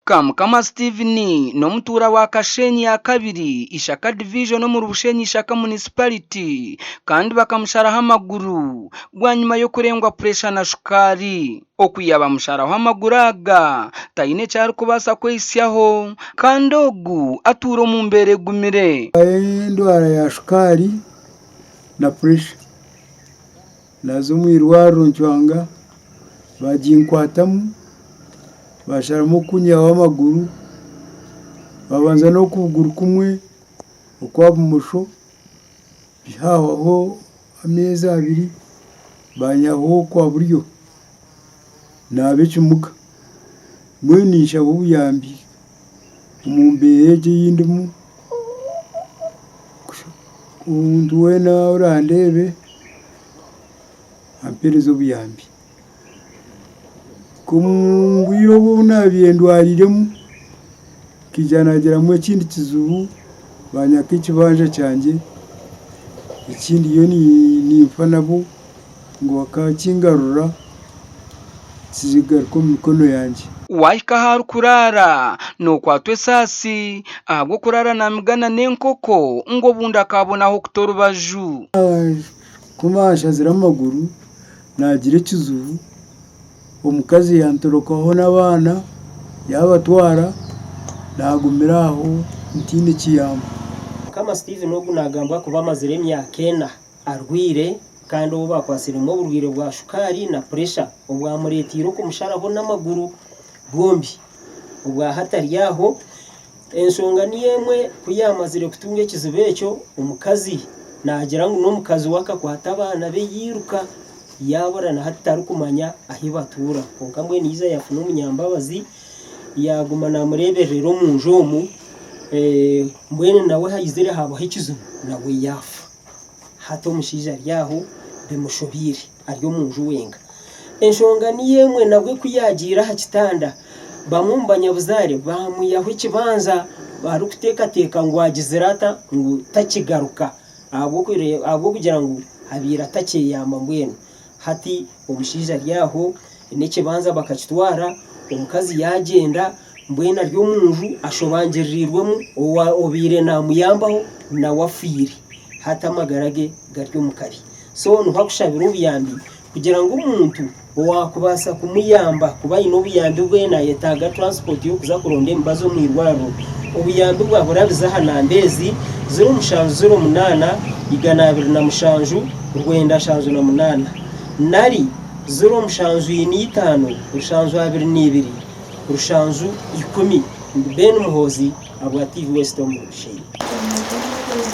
Kamukama Steven n'omutuura wa Kashenyi yakabiri, Ishaka Division omuri Bushenyi Ishaka Municipality kandi bakamusharaho amaguru bwanyima y'okurengwa puresha na shukaari. Okwiha bamusharaho amaguru aga, taine eki arikubaasa kwehitsyaho kandi ogu atuura omu mbeera egumire. Endwara ya shukaari na puresha. Naaza omu irwariro ncwanga baaginkwatamu baasharamu okunyihaho amaguru, baabanza n'okuguru kumwe okwa bumosho haahwaho ameezi abiri baanyihaho okwa buryo naaba ekimuga. Mbwenu ninshaba obuyambi omu mbeera egi ei ndimu, omuntu weena orandeebe ampereze obuyambi. Omu bwire obu obu naabaire ndwariremu, nkaija naagiramu ekindi kizibu baanyaka ekibanja kyangye, ekindi ndiyo ninfa nabo ngu bakakingarurira kigaruke omu mikono yangye. Waahika ahu arikuraara nookwatwa esaasi ahabw'okuraara naamigana n'enkoko ngu obundi akaabona ah'okuta orubaju. Ku banshazire amaguru naagira ekizibu, omukazi yantorokaho n'abaana yaabatwara, naagumira aho ntaine kiyambo. Mukama Stephen ogu nagambwa kuba amazire emyaka ena arwaire kandi ou bakwatsiremu oburwaire bwa shukaari na puresha obwamureeteire okumusharaho n'amaguru gombi. Obwahati ari aho, enshonga niyo emwe ku yaamazire kutunga ekizibu ekyo, omukazi naagira ngu n'omukazi we akakwata abaana be yairuka yaabura na hati tarikumanya ahu batuura. Kwonka mbwenu yaija yaafuna omunyambabazi yaaguma naamureeberera omu nju omu, mbwenu nawe haizire haabaho ekizibu nawe yaafa. Hati omushaija ari aho bimushobeire ari omu nju wenka. Enshonga niyo emwe nabwe ku yaagiire aha kitanda, bamwe omu banyabuzaare baamwihaho ekibanja barikuteekateeka ngu agizire ata ngu takigaruka ahabw'okugira ngu abaire atakyeyamba mbwenu. Hati omushaija ari aho n'ekibanja bakakitwara, omukazi yaagyenda mbwenu ari omu nju ashobangiririrwemu obaire naamuyambaho nawe afiire. Hati amagara ge gari omu kabi. So niho akushabira obuyambi kugira ngu omuntu owaakubaasa kumuyamba kuba aine obuyambi bwe naayetaaga transport y'okuza kuronda emibazi omu irwariro, obuyambi bwaburabiza aha namba ezi, 0708 227 978 nari 0745 722 710. Ndi Ben Muhoozi ahabwa TV West omu Rushenyi.